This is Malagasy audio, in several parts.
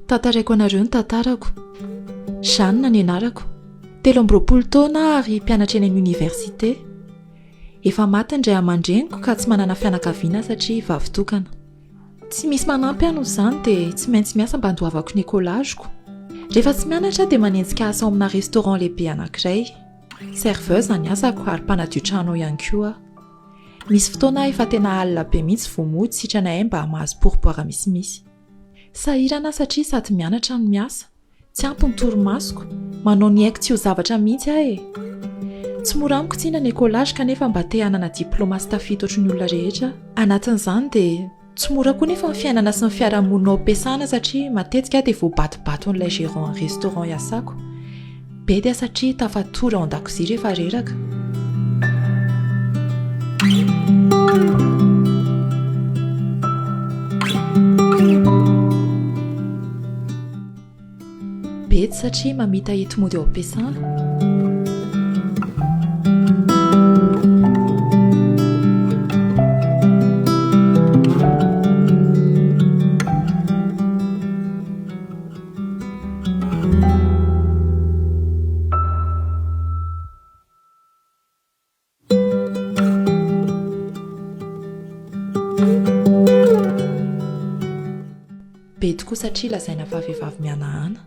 Tantaraiko anareo ny tantarako. Jeanne ny anarako. 23 taona aho ary mpianatra eny amin'ny oniversite. Efa maty ny ray aman-dreniko ka tsy manana fianakaviana aho satria vavy tokana. Tsy misy manampy aho noho izany dia tsy maintsy miasa mba handoavako ny écolage-ko. Rehefa tsy mianatra aho dia manenjika asa ao amina restaurant lehibe anankiray. Serveuse ny asako ary mpanadio trano ao ihany koa aho. Misy fotoana aho efa tena alina be mihitsy vao mody sitrana ahay mba mahazo pourboire misimisy. Sahirana aho satria sady mianatra no miasa. Tsy ampy ny torimasoko. Manao ny aiko tsy ho zavatra mihitsy aho e! Tsy mora amiko tsinona ny écolage kanefa mba te hanana diplaoma sy tafita ohatry ny olona rehetra aho. Anatin'izany dia tsy mora koa nefa ny fiainana sy ny fiarahamonina ao am-piasana satria matetika aho dia voabatobaton'ilay gérant ny restaurant iasako. Bedy aho satria tafatory ao an-dakozia rehefa reraka. Bedy satria mamita enti-mody ao am-piasana. Be tokoa satria lazaina fa vehivavy mihanahana.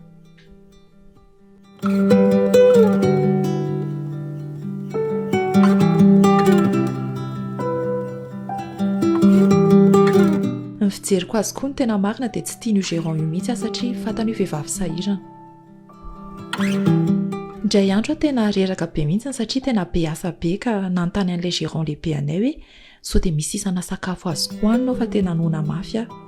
Ny fijeriko azy koa ny tena marina dia tsy tian'io gérant io mihitsy aho satria fantany hoe vehivavy sahirana. Indray andro aho tena reraka be mihitsy satria tena be asa be ka nanontany an'ilay gérant lehibe anay hoe sao dia misy sisana sakafo azoko hohanina ao fa tena noana mafy aho.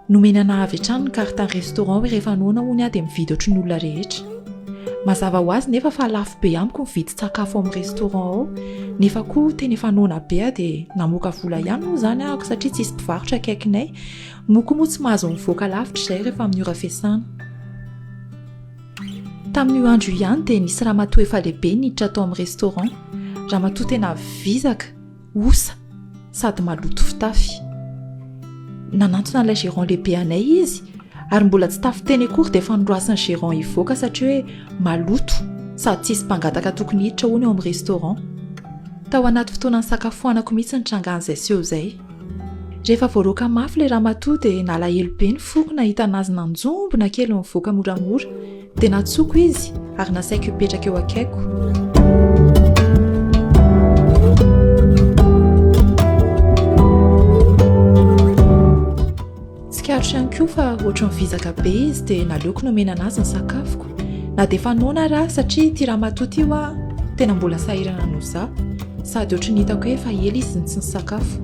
Nomeny anà avy hatrany ny carte ny restaurant hoe rehefa noana hono aho dia mividy ohatry ny olona rehetra. Mazava ho azy nefa fa lafo be amiko ny vidin-tsakafo ao amin'ny restaurant ao nefa koa tena efa noana be aho dia namoaka vola ihany moa izany ahako satria tsisy mpivarotra akaikinay moa koa moa tsy mahazo mivoaka lavitra izahay rehefa amin'ny ora fiasana. Tamin'io andro io ihany dia nisy ramatoa efa lehibe niditra tao amin'ny restaurant. Ramatoa tena vizaka, osa, sady maloto fitafy. Nanantona an'ilay gérant lehibe anay izy ary mbola tsy tafiteny akory dia efa noroasin'ny gérant hivoaka satria hoe maloto sady tsisy mpangataka tokony hiditra hono ao amin'ny restaurant. Tao anaty fotoana nisakafoanako mihitsy nitrangan'izay seho izay. Rehefa voaroaka mafy ilay ramatoa dia nalahelo be ny foko nahita anazy nanjombona kely nivoaka moramora dia nantsoiko izy ary nasaiko hipetraka eo akaiko. Tsikaritro ihany koa fa ohatry ny vizaka be izy dia naleoko nomena anazy ny sakafoko na dia efa noana ary aho satria ity ramatoa ity hoa tena mbola sahirana noho izaho sady ohatry ny hitako hoe efa ela izy no tsy nisakafo.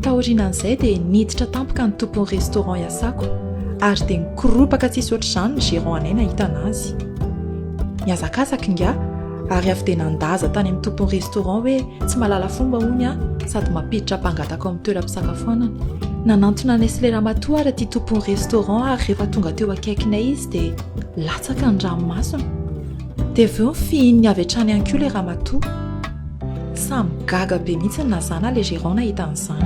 Taorianan'izay dia niditra tampoka ny tompon'ny restaurant iasako ary dia nikoropaka tsisy ohatr'izany ny gérant anay nahita anazy. Nihazakazaka ingahy ary avy dia nandaza tany amin'ny tompon'ny restaurant hoe tsy mahalala fomba hono aho sady mampiditra mpangataka ao amin'ny toeram-pisakafoanana. Nanantona anay sy ilay ramatoa ary ity tompon'ny restaurant ary rehefa tonga teo akaikinay izy dia latsaka ny ranomasony. Dia avy eo nofihininy avy hatrany ihany koa ilay ramatoa. Samy gaga be mihitsy na za na le gérant nahita an'izany.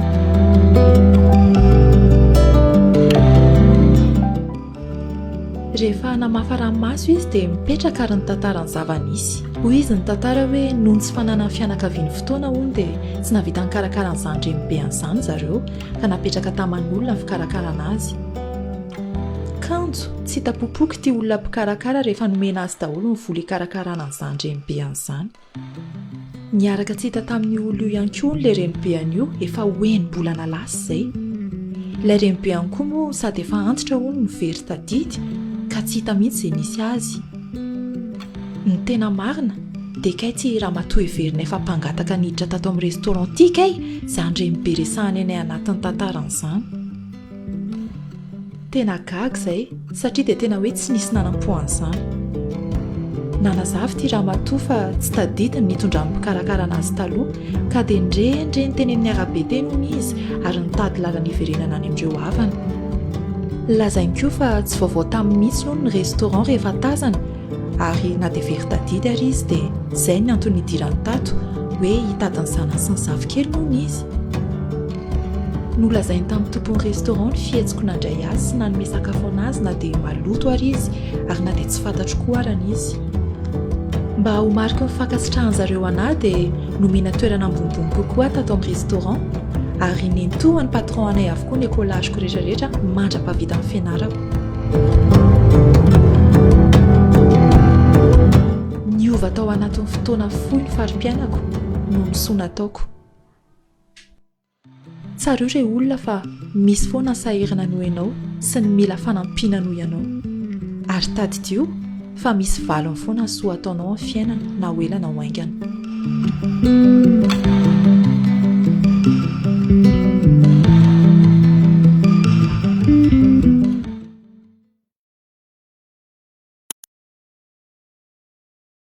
Rehefa namafa ranomaso izy dia mipetraka ary nitantara ny zava-nisy. Hoy izy nitantara hoe noho ny tsy fananan'ny fianakaviany fotoana hono dia tsy nahavita nikarakara an'izany renibe an'izany zareo ka napetraka taman'olona ny fikarakarana azy. Kanjo tsy hita popoka ity olona mpikarakara rehefa nomena azy daholo ny vola hikarakarana an'izany renibe an'izany. Niaraka tsy hita tamin'io olona io ihany koa hono ilay renibeany io efa ho enim-bolana lasa izay. Ilay renibeany koa moa sady efa antitra hono no very tadidy ka tsy hita mihitsy izay nisy azy. Ny tena marina dia kay tsy ramatoa heverinay fa mpangataka niditra tato amin'ny restaurant ity kay izany renibe resahany anay anatin'ny tantarany izany. Tena gaga izay satria dia tena hoe tsy nisy nanam-po an'izany. Nanazava ity ramatoa fa tsy tadidiny ny nitondran'ny mpikarakara anazy taloha ka dia nirendreny teny amin'ny arabe teny hono izy ary nitady lalana hiverenana any amin'ireo havany. Lazainy koa fa tsy vaovao taminy mihitsy hono ny restaurant rehefa tazany ary na dia very tadidy ary izy dia izay ny antony nidirany tato hoe hitady ny zanany sy ny zafikeliny hono izy. Nolazainy tamin'ny tompon'ny restaurant ny fihetsiko nandray azy sy nanome sakafo an'azy na dia maloto ary izy ary na dia tsy fantatro koa arany izy. Mba ho mariky ny fankasitrahan-jareo an'ahy dia nomena toerana ambonimbony kokoa aho tato amin'ny restaurant ary nentohan'ny patron anay avokoa ny écolage-ko rehetrarehetra mandra-pahavitan'ny fianarako. Niova tao anatin'ny fotoana fohy ny fari-piainako noho ny soa nataoko. Tsarovy re olona fa misy foana ny sahirana noho ianao sy ny mila fanampiana noho ianao. Ary tadidio fa misy valiny foana ny soa ataonao amin'ny fiainana na ho ela na ho haingana.